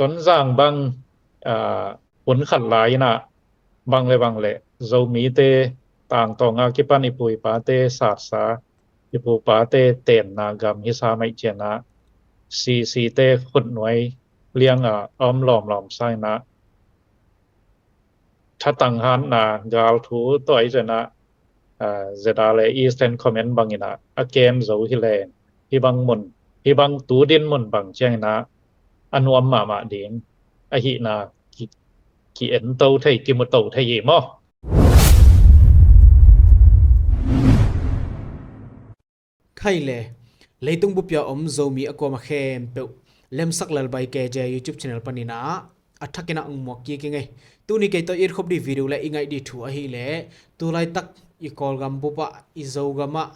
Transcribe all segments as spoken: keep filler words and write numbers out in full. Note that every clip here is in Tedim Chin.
Tonzang bang, aa, hun khat lai inah bang le bang le Zomite tangtawnga kipan i pu i pate satsa, i pu pate tenna gam hi sa maih cianah, sisite khutnuai lianga a om lawmlawm sa inah, thatang hanna gal thu tawh ahi zena, aa, zeda le Eastern Command banginah a kem zo hi leng, hi bang mun, hi bang tu din mun bang cianginah a nuam mahmah ding ahihna ki, ki ento thei, kimuto thei hi maw? Khai le, leitung bupia om Zomi a kuama khempeuh Lemsak Lalbai K J YouTube channel paninah a thakinah ong muak kik i ngei. Tuni kei tawh i et khop dih video le i ngaih dih thu ahileh, tulaitak i Kawlgam bupah, i Zogamah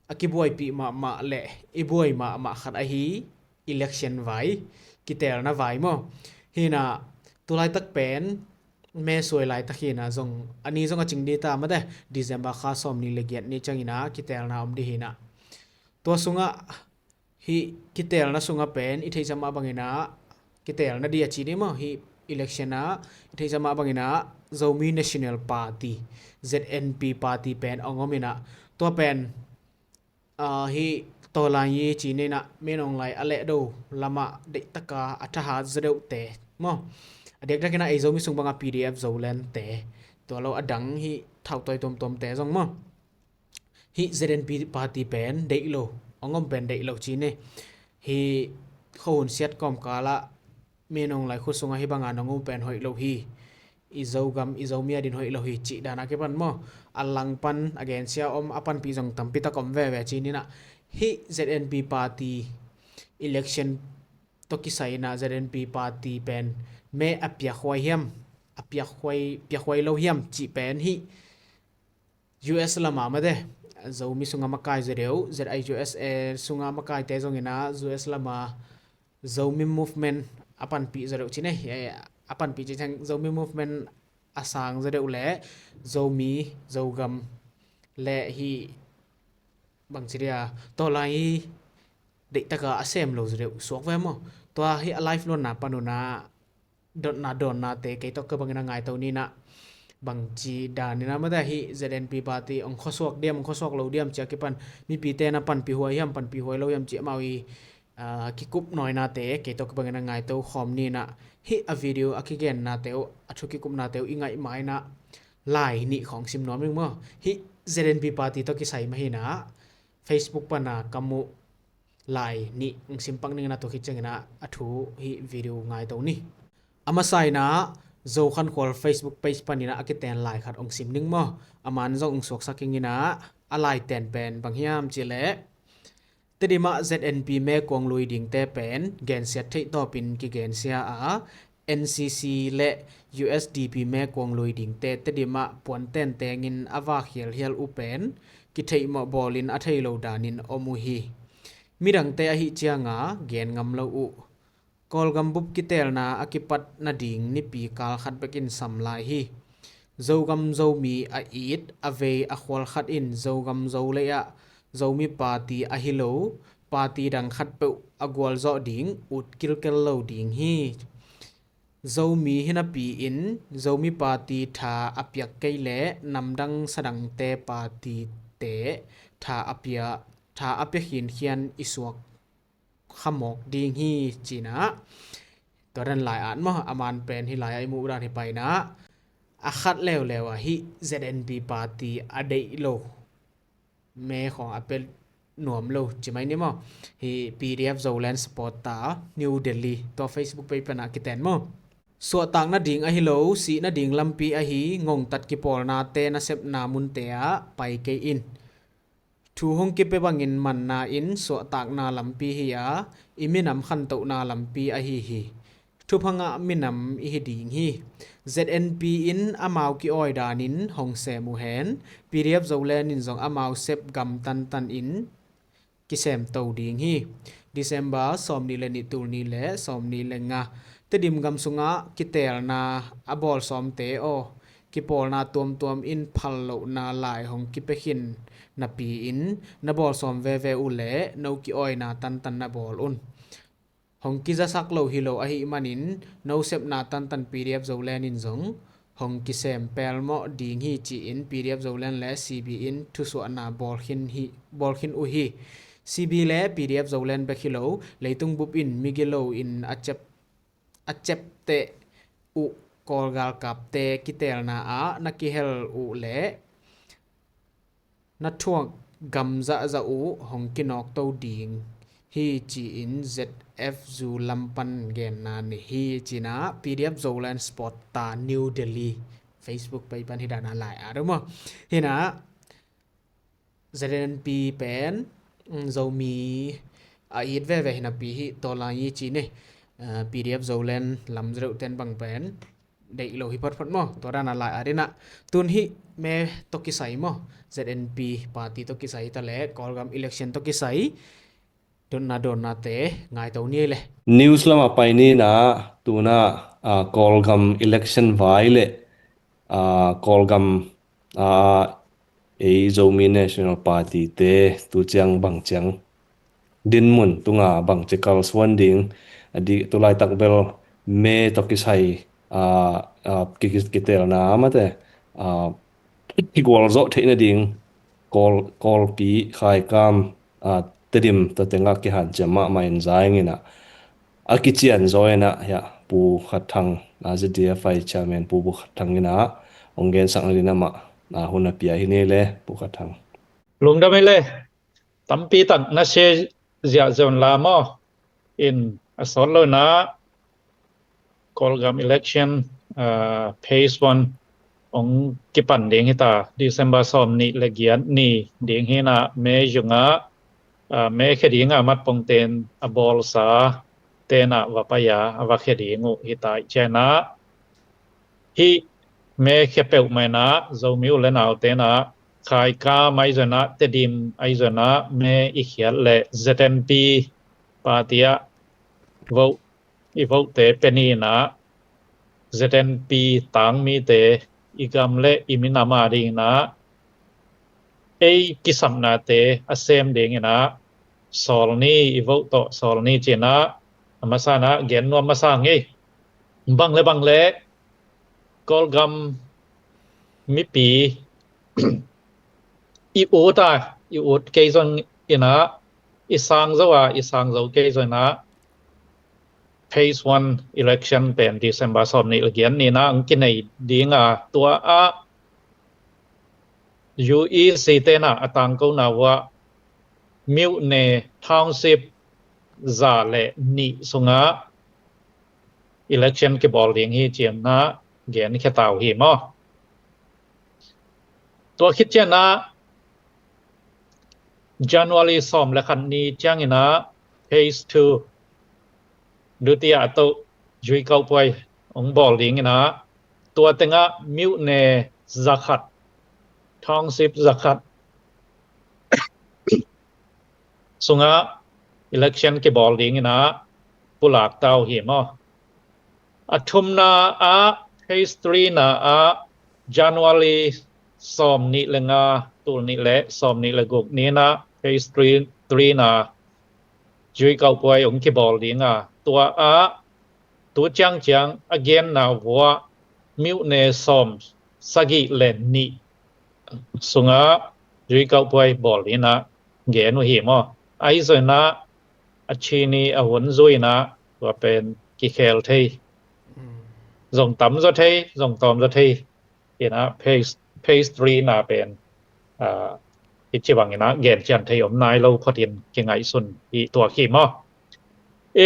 a kibuaipih mahmah le i buai mahmah khat ahi election vai, kitelna vai maw? Hinah, tulaitak pen me suai laitak hinah zong, a ni zong a cing dih ta mate, December kha sawm ni le giat ni cianginah kitelna om dih hinah. Tua sungah, hih kitelna sungah pen i theihsa mah banginah kitelna dih a ci dih maw, hih election ah i theihsa mah banginah Zomi National Party, Z N P party pen ong om inah, tua pen, aa, hih Tawlai ci ninah Min Aung Hlaing a lehdo lamah deihtaka a thahat zaw deuhte maw? A diakdiakinah ei Zomi sung bangah P D F Zolandte, tua lo a dang hih thauhtoi tuamtuamte zong maw? Hih Z N P party pen deih lo, ong om pen deih lo ci ni. Hih khuahun siat kawmkalah Min Aung Hlaing khut sungah hih banga nong om pen hoih lo hi, i Zogam, i Zomi adin hoih lo hi cih dana kipan maw? A langpan a gensia om, a panpih zong tampitak om veve ci ninah, hih Z N P party election tawh kisai inah Z N P party pen me a piakhuai hiam, a piakhuai, piakhuai lo hiam cih pen hih U S lama mate, Zomi sunga makai zaw deuh, Z I U S A sunga makaite zongina U S lama Zomi movement a panpih zaw deuh ci nei, a panpih ci theng Zomi movement a sang zaw deuh le Zomi, Zogam le hih bangci dia Tawlai hi deihtaka a sem lo zaw deuh suak ve maw? Tua hi a live luanna panuna dotna dawnnate kei tawh ka bangin a ngaito ninah bangci danina mate hi Z N P party ong khuasuak diam, ong khuasuak lo diam cia kipan mipite na panpih huai hiam, panpih huai lo hiam ci amau i, ah, kikup nawinate kei tawh ka bangin a ngaito khawm ninah hi a video a kigennate uh, a thu kikupnate uh i ngaih mainah lai nih khawng sim nuam ning maw? Hi Z N P party tawh kisai mahinah Facebook pana ka muh lai nih ong simpak ningin a tua khit ciangin a thu hi video ngaito ni. A masa inah Zo Khan Khual Facebook page paninah a kiten lai khat ong sim ning maw? A man zong ong suaksak ingin a lai ten pen bang hiam cihleh Tedim ah Z N P mekuang lui dingte pen gensiat theih tawpin kigensia a, N C C le U S D P mekuang lui dingte Tedim ah puan tentengin a vak hialhial uh pen kitheihmawh bawlin a thei lo danin om uh hi. Midangte ahih cianga gen ngam lo uh. Kawlgam bup kitelna a kipat nading nipi kal khat bekin sam lai hi. Zogam Zomi a it a vei a khual khat in Zogam Zolei ah Zomi party ahi lo party dang khat peuh a gualzawh ding ut kilkel lo ding hi. Zomi hinapi in Zomi party tha a piak kei le namdang sadangte party te tha a pia, tha a pia khinkhian i suak khamawk ding hi cinah tua dan lai at maw? A man pen hi lai-ah i muh dan hi painah a khat leuleu ah hih Z N P party a deih lo, me khawng a pia nuam lo ci mai ni maw? Hi P D F Zoland supporter New Delhi tua Facebook page panah kiten maw? Suahtak nading ahi lo, sih nading lampi ahi ngongtat kipawlnate nasepna munte ah pai kei in. Thu hong kipia bangin manna in suahtakna lampi hi a, i minam khantohna lampi ahi hi. Thupha ngah minam i hi ding hi. Z N P in amau ki-awi danin hong sem uh hen, P D F Zoland in zong amau sep gam tantan in kisem to ding hi. December sawmnih le nih, tul nih le sawmnih le nga, Tedim gam sungah kitelna a bawl sawmte aw, kipawlna tuamtuam in phal lohna lai hong kipia khin napi-in na bawl sawm veve uh leh no ki-awina tantan na bawl un. hong kizasak lo hi lo ahih manin, no sepna tantan P D F Zoland in zong hong kisem pelmawh ding hi ci-in P D F Zoland le C B in thusuahna bawlkhin hi, bawlkhin uh hi. C B le P D F Zoland bek hi lo, leitung bup in migilo in a cep, a cepteh uh Kawl galkapte kitelna ah na kihel uh le na thuak gam zahzah uh hong kinawkto ding hi ci-in Z F Zu lam pan genna ni hi ci-in ah P D F Zoland Sport ta New Delhi Facebook page pan hi dan a lai a dum maw. Hi-in ah Z N P pen, mm, Zomi a it veve hi napi hi, tua lai hi ci-in, eh, P D F Zoland lam zereuh ten bang pen deih lo hi photphot maw, tua dan a lai a ding ah. Tun hih me tawh kisai maw, Z N P party tawh kisai ta le, Kawlgam election tawh kisai dotna dawnna te ngaito ni ei le. News lam a pai ni-in ah, tu-in ah, ah, Kawlgam election vai le, ah, Kawlgam, ah, ei Zomi National Party te tu ciang bang ciang dinmun tung a bang ci kalsuan ding, a di tu laitak bel me tawh kisai, ah, ah, ki, ki, kitelna mate, ah, kigualzawh theih nading Kawl, Kawlpi, Khaikam, ah, Tedim tawh teng ah kihanciam mahmah in za ing in ah, a kicianzaw in ah, hiah Pu Khat Thang, ah, Z D F I chairman Pu, Pu Khat Thang in ah hong gensak nading amah, ah, hun a pia hi ni ei le, Pu Khat Thang. Lungdam ei le, tampi tak na share ziahziah un la maw. In a sawt lo-in ah Kawlgam election, ah, phase one hong kipan ding hi ta, December sawmnih le giat ni ding hi-in ah, May zung ah, ah, me khia ding a matpongten a bawlsa ten ah va pai a, a va khia ding uh hi ta i ci-in ah, hih me khia peuhmah in ah Zomi u le naute in ah, Khaikam ahi zongin ah, Tedim ahi zongin ah, me i khiat leh Z N P party ah vote, i vote-te pia ni-in ah, Z N P tangmite i gam le i minam a dingin ah ei kisapnate a sem dingin ah sawl ni, i vote tawh sawl ni ci-in ah, a masa-in ah gen nuam masa ing ei. Bang le bang le Kawlgam mipi i ut a, i ut kei zongin ah, i sang zo a, i sang zo kei zongin ah, phase one election pen December sawmnih le giat ni-in ah hong kinei ding a, tua ah U E C te in ah a tangkona uh ah မြို့နယ် township za le nih sungah election kibawl ding hi ci-in ah genkhia ta uh hi maw. Tua khit ciangin ah January sawm le khat ni ciangin ah phase two, dutiya a toh ရွေးကောက်ပွဲ hong bawl dingin ah, tua teng ah မြို့နယ် zakhat, township zakhat sungah election kibawl dingin ah pulak ta uh hi maw. A thumna ah, phase three na ah, January sawmnih le nga, tul nih le sawmnih le guk ni-in ah phase three, three na ရွေးကောက်ပွဲ hong kibawl ding a, tua ah tu ciangciang a genna uh ah မြို့နယ် sawmsagih le nih sungah ရွေးကောက်ပွဲ bawl dingin ah gen uh hi maw. Ahi zongin ah a cini a hun zui-in ah tua pen kikhel thei, zong tamzaw thei, zong tawmzaw thei in ah phase, phase three na pen, ah, hih ci bangin ah gencian thei om nai lo photin kingaihsun hi tuak hi maw.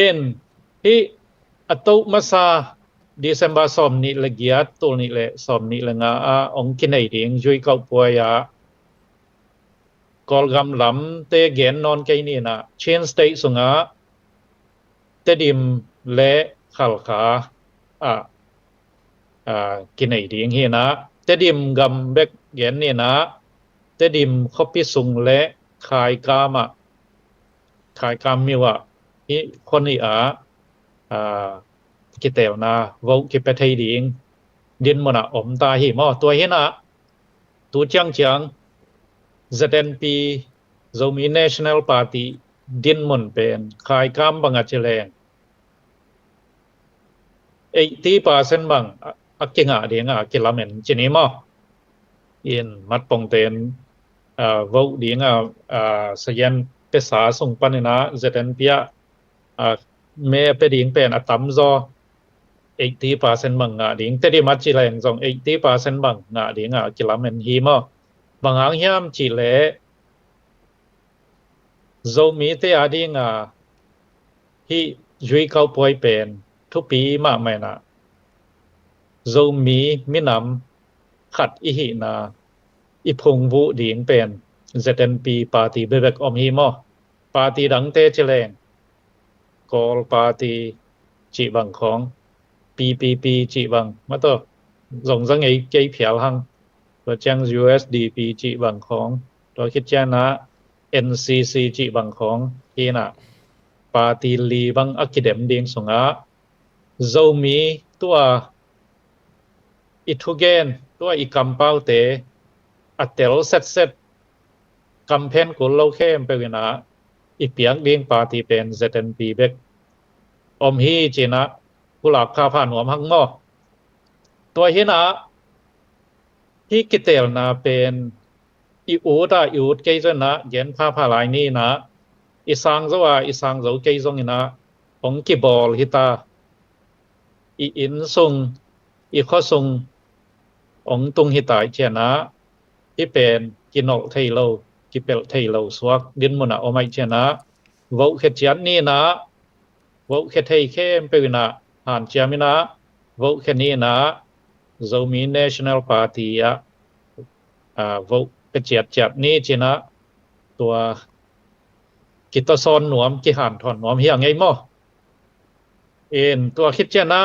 In hih a toh masa December sawmnih le giat, tul nih le sawmnih le nga ah hong kinei ding ရွေးကောက်ပွဲ ah Kawlgam lamte gen nawn kei ni-in ah, Chin State sungah Tedim le Khalkha ah, ah, kinei ding hi-in ah, Tedim gam bek gen ni-in ah, Tedim khuapi sung le Khaikam ah, Khaikam မြို့ ah, hih khua nih ah, ah, kitelna vote kipia thei ding dinmun ah om ta hi maw. Tua hi-in ah tu ciangciang Z N P, Zomi National Party dinmun pen Khaikam bang a ci leng eighty percent bang a, a kingah ding a kilamen ci ni maw. In matpongten, ah, vote ding a, ah, sayan pesa sung panin a Z N P ah, ah, me a pia ding pen a tamzaw eighty percent bang ngah ding, Tedim a ci leng zong eighty percent bang ngah ding a kilamen hi maw. Bang hang hiam cih leh Zomite a ding a hih Zui Kau Puai pen thupi mahmah in a, Zomi minam khat i hihna i phungvuh ding pen Z N P party bebek om hi maw. Party dangte ci leng Kawl party cih bang khawng, P P P cih bang, mataw, zong zang ei kei phial hang, tua ciang U S D P cih bang khawng, tua khit ciang a N C C cih bang khawng hi in a, party li bang a kidem ding sungah Zomi tua i thugen, tua i kampaute a tel setset, kamphen kul lo khempeuh in a i piak ding party pen Z N P bek om hi ci in a, pulak phapha nuam hang maw. Tua hi in a, hih kitelna pen i ut a i ut kei zong in a, gen phapha lai ni in a, i sang zo a i sang zo kei zong in a, hong kibawl hi ta, i inn sung, i khua sung hong tung hi ta ahih ciang a, hih pen kinolh thei lo, kipelh thei lo suak dinmun ah om ahih ciang a, vote khia ciat ni in a, vote khia thei khempeuh in a hanciam in a, vote khia ni in a, Zomi National Party ah, ah, vote pia ciatciat ni ci in a, tua kitawsawn nuam, kihanthawn nuam hi a ngei maw. In tua khit ciang a,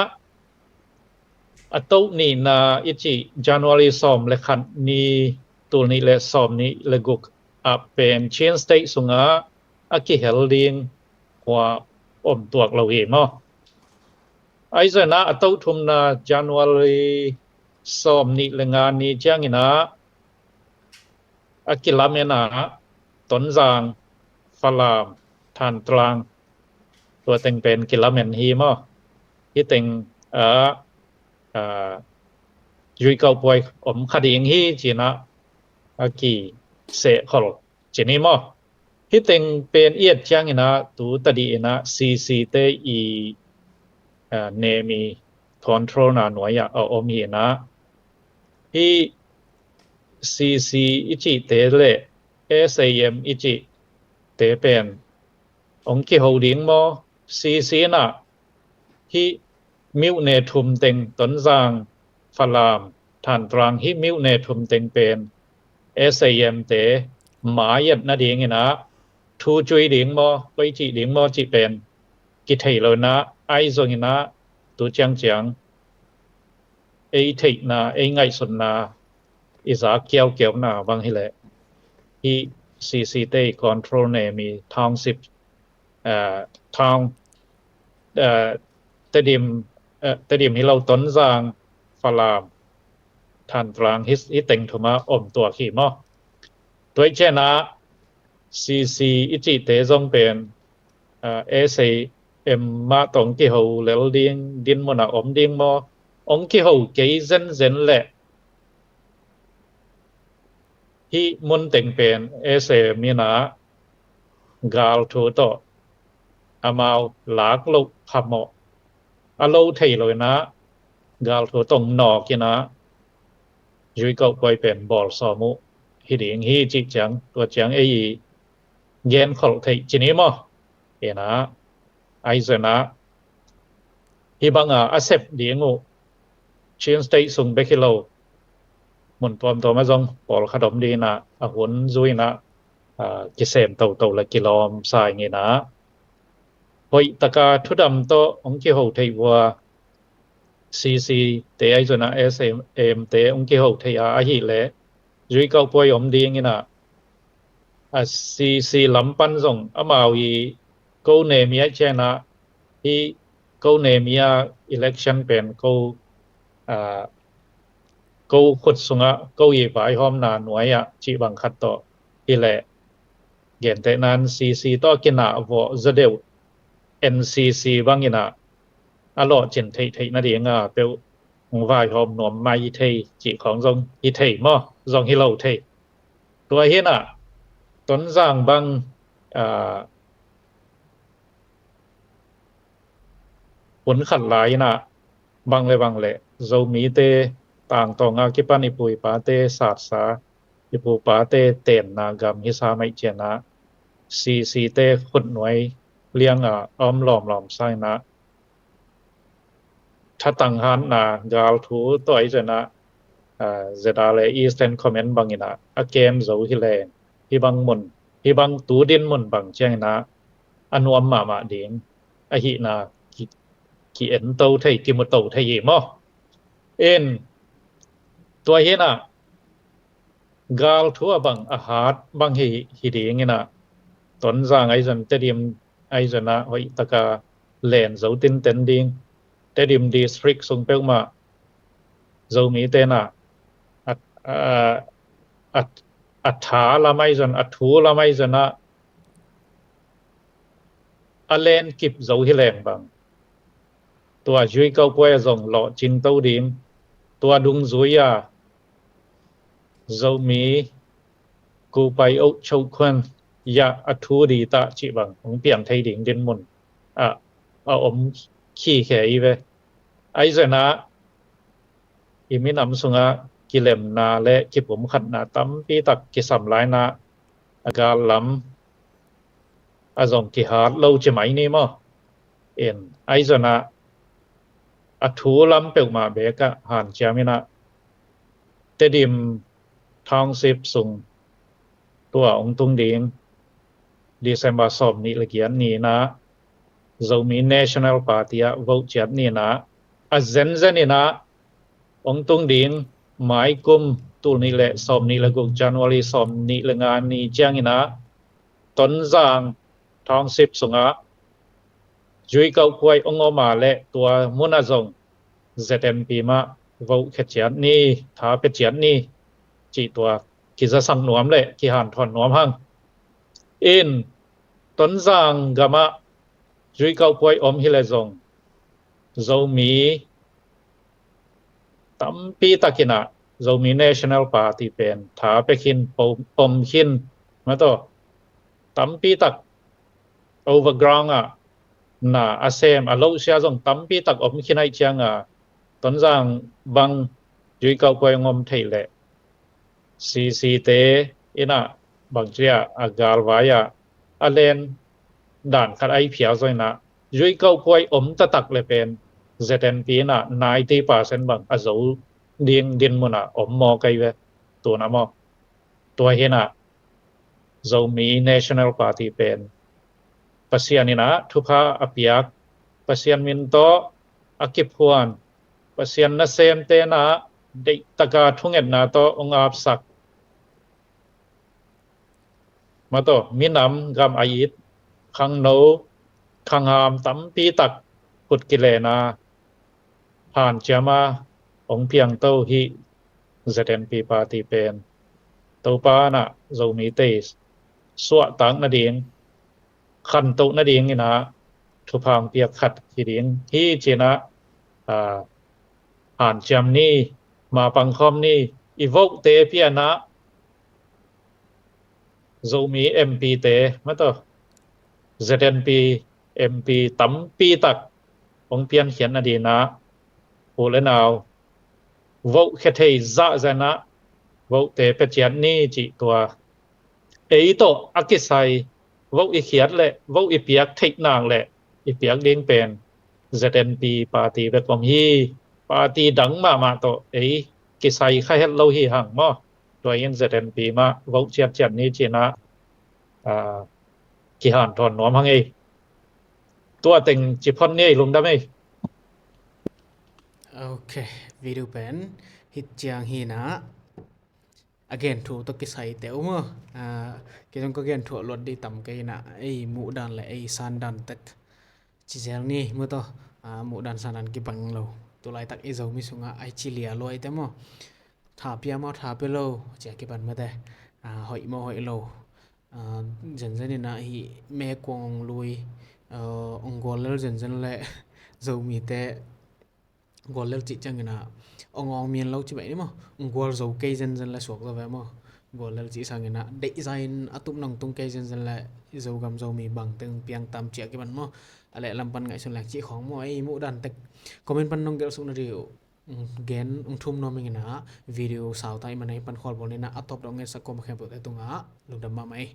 a toh nihna i cih January sawm le khat ni, tul nih le sawm nih le guk ah pen Chin State sungah a kihel ding khua om tuak lo hi maw. Ahi zongin a, a toh thumna January sawm nih le nga ni ciangin a, a kilamen a, Tonzang, Falam, Thantlang, tua teng pen kilamen hi maw. Hih teng a, a, Zui Kau Puai om kha ding hi ci in a, a kisehkhol ci ni maw. Hih teng pen i et ciangin a, tu tadih in a C C te i, a, nem i control na nuai ah a om hi in a, hih C C i cihte le S A M i cihte pen hong kiho ding maw, C C in a hih myone thum teng, Tonzang, Falam, Thantlang, hih myone thum teng pen S A M te mai-et nadingin a thu cui ding maw, koici ding maw cih pen kithei lo in a, ahi zongin a tu ciangciang ei theihna, ei ngaihsutna i zak kiaukiauna bang hileh hih C C te i control nem i township, eh, town, eh, Tedim, eh, Tedim hi lo, Tonzang, Falam, Thantlang, hih, hih teng thum ah om tuak hi maw. Tua ahih ciang a C C i cihte zong pen, ah, S A M mah tawh hong kiho lel ding dinmun ah om ding maw, hong kiho kei zenzen leh hih mun teng pen S A M in a galthu tawh amau lak loh phamawh a lo thei lo in a, galthu tawh nawk in a, Zui Kau Puai pen bawl sawm uh hi ding hi cih ciang, tua ciang ei i genkholh theih ci ni maw. In a, ahi zongin a, hih bang a a sep ding uh Chin State sung bek hi lo, mun tuamtuam ah zong pawlkhat om ding in a, a hun zui in a, a, kisem toto le kilawm sa ing in a, hoih taka thudam tawh hong kiho theih uh a, C C te ahi zongin a S A M te hong kiho theih a, ahih leh Zui Kau Puai om ding in a, a C C lam pan zong amau i ko nem i ahih ciang a, hih ko nem i a election pen ko, ah, ko khut sungah ko i vaihawmna nuai ah cih bang khat tawh hileh, gentehna in C C tawh a kinah vawh zaw deuh N C C bangin a, a lawhcin theihtheih nadinga peuh hong vaihawm nuam mai hi thei cih khawng zong hi thei maw, zong hi lo thei. Tua hinah Tonzang bang, aa, hun khat lai inah bang le bang le Zomite tangtawnga kipan i pu i pate satsa, i pu pate tenna gam hisa maih cianah, CC te khutnuai lianga a om lawmlawm sa inah, thatang hanna galthu tawh ahi zena, aa, zeta le Eastern Command banginah a kem zo hi leng, hi bang mun, hi bang tu din mun bang cianginah a nuam mahmah ding ahihna ki, ki ento thei, kimuto thei hi maw? In tua hinah galthu a bang a hat bang hi, hi dinginah Tonzang ahi zon, Tedim ahi zonah hoihtaka len zo tinten ding. Tedim District sung peuhmah Zomi tenah a, a, a, a tha lam ahi zon, a thu lam ahi zonah a len kip zo hi leng bang, tua Zui Kauh Puai a zong lawhcing to ding. Tua dungzui a Zomi kupai oh chokhuan yah a thu di tah cih bang hong piang thei ding din mun ah a om khikhe i ve. Ahi zonah i minam sungah kilemna le kipumkhatna tampi tak kisam lainah a gal lam a zong kihat lo ci mai ni maw? In ahi zonah a thu lam peuhmah bekah hanciam inah Tedim Township sung tua hong tung ding December sawm nih le giat ni inah Zomi National Party ah vote ciat ni inah a zenzen inah hong tung ding maikum tul nih le sawm nih le guk January sawm nih le nga ni cianginah Tonzang Township sungah Zui Kauh Puai hong om a le tua mun a zong ZNP mah vote khia ciat ni, tha pia ciat ni cih tua kizasak nuam le kihanthawn nuam hang. In Tonzang gamah Zui Kauh Puai om hi le zong Zomi tampi takinah Zomi National Party pen tha pia khin, pom, pom khin, mataw, tampi tak overground ah na a sem a lohsia zong tampi tak om khin aih cianga Tonzang bang Zui Kauh Puai hong om theih leh CC te inah bangci a galvai ah a len dan khat ahi phial zong inah Zui Kauh Puai om taktak le pen ZNP inah ninety percent bang a zo ding din munah om maw kei ve, tuna maw? Tua hinah Zomi National Party pen Pasian inah thupha a piak, Pasian min tawh a kiphuan, Pasian nasemte inah deihtaka thungetna tawh hong apsak, mataw, minam gam a it khangno khangham tampi tak khut kilena hanciama hong piangto hi. ZNP party pen Topa inah Zomite suahtak nading, khantoh nading inah thupha hong piak khat hi ding hi cinah, aa, hanciam ni, mapang khawm ni, i vote te pianah Zomi MP te, mataw, ZNP MP tampi tak hong piankhiat nadinah u le nau vote khia thei zahzah inah vote te pia ciat ni cih tua ei tawh a kisai vote i khiat le vote i piak theih nak le i piak ding pen ZNP party bek om hi. Party dang mahmah tawh ei kisai kha het lo hi hang maw? Tua in ZNP mah vote ciatciat ni cinah, aa, kihanthawn nuam hang ei. Tua teng ci phot ni ei, lungdam ei. Ok, video pen hih ciang hinah a genthu tawh kisai teh uh maw? Aa, kei zong ka genthu a luat dih tam kei inah ei muhdan le ei sandan tek ci zel ni, mataw, aa, muhdan sandan kibang lo. Tulaitak i Zomi sungah ai ci lia luai te maw? Tha pia maw, tha pia lo, cia kipan mate. Aa, hoih maw, hoih lo. Aa, zenzen inah hih mekuang hong lui, aa, hong gual lel zenzen le Zomite gual lel cih ciangin ah ong awng mian lo ci baih ni maw. Gual zo kei zenzen le suak zo ve maw. Gual lel cih sangin ah deihza in a tup nong tung kei zenzen le Zogam Zomi bang teng piang tam ciah kiban maw. A leh lam pan ngaihsun leng cih khawng maw, ei muh dan tek comment pan nong gelh suk na dih uh. Gen ong thum nuam ing in ah video sau ta i man ei pan khual bawl ni in ah a tawp dong ngetsak kuama khempeuhte tungah lungdam mahmah ei.